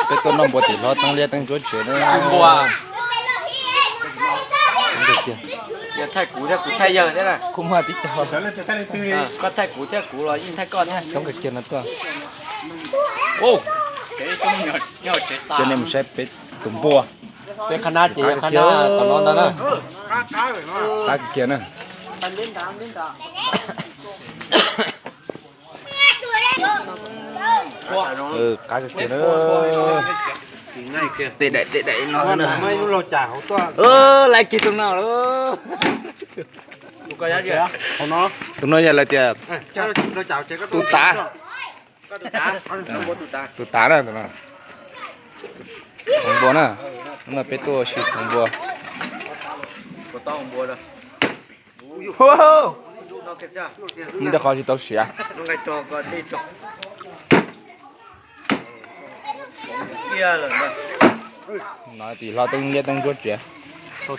Peb tuaj noj npua tim hlob teeb liab teeb ntsuab tsev na. Yog thaij kuv thiab kuv thaij yawg thiab na. Kuv muaj tib tug. Koj thaij kuv thiab kuv los yeej thaij koj thiab. Coob kawg kiag no tuaj. Coj nej mus saib peb tus npua. Peb qhab nab ces qhab nab tom no ntag na. Qab kawg kiag na. Qab kawg kiag na. Tej daim tej daim no. Laiv kiag tus no lawm. Tus no yog lawv tias tus tav. Tus tav na tus no. Txhoov npua na. Hnub no peb tuaj ua si txhoov npua. Muaj tej qhov tsis tau siav. No tim hlob teeb liab teeb ntsuab tsev. Cov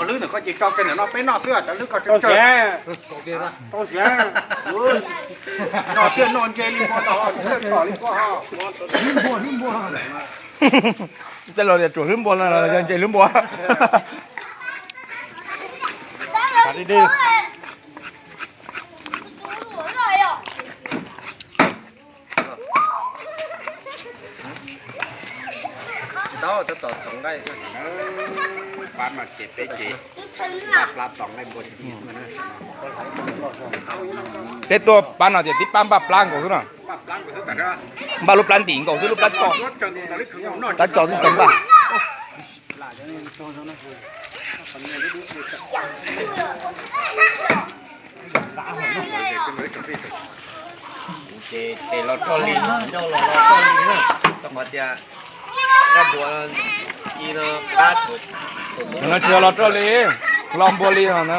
hlwb ntawm koj ces tso kiag ntawm no peb noj xwb, cov hlwb koj tseem tsawg. Tau siav. No thiaj noj ntse li npua no, thiaj txhom li npua ho. Tej laus tias tsuam hlwb npua no yog ntse hlwb npua. Peb tuaj pab no ces tib pab npaj plab nkaus xwb no. Npaj lub plab ntim nkaus xwb, lub plab tso, plab tso xwb tso npaj. Ces tes los roj li, ncauj los los roj li na. Rau qhov tias roj duav no tsis yog los roj li, los npua li no na.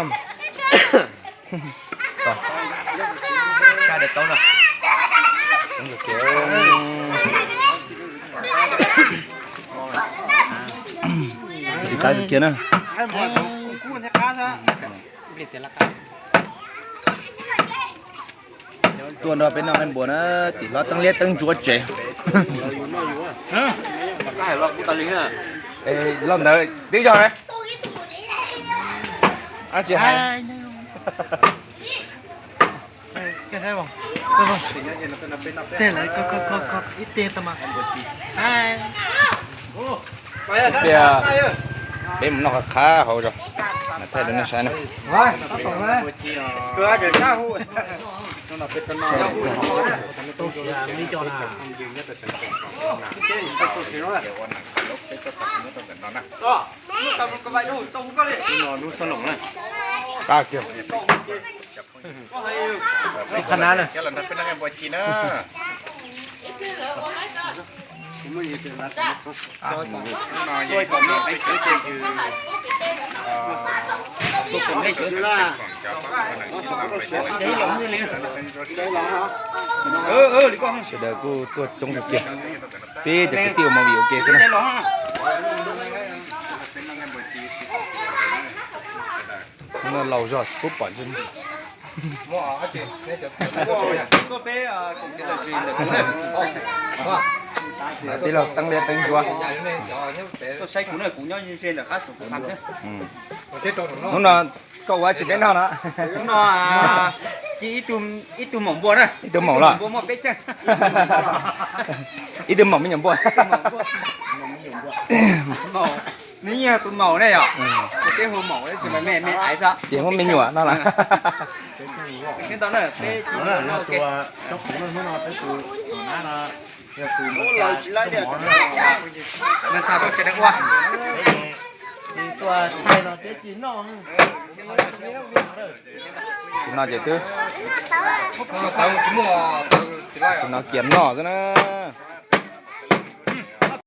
Ntxim qab kiag na. Tuaj nrog peb noj qaib npua na, tim hlob teeb liab teeb ntsuab tsev. Los ntawd twb yog. Tsis hais. Tej lawv ko ib teg tau mas. Tias peb mus noj qab qab hauv zos, thaij rau nej saib na. Qab kiag. Qhab nab na. Sawv daws kuj tuaj coob kawg kiag. Peb cov kwv tij ua movie ua ke xwb na. Hnub no laus zog tsis pub pom ntsis. Tij laug teeb liab teeb ntsuab. Hnub no koj ua dab tsi peb noj no? Hnub no ib tug maum npua na. Ib tug maum los? Ib tug maum me nyuam npua. Nws yeej yog tus maum ne yom. Peb hu maum, ces muab me nyuam no lawm. Tus no ces twb, tus no kiam noj xwb na.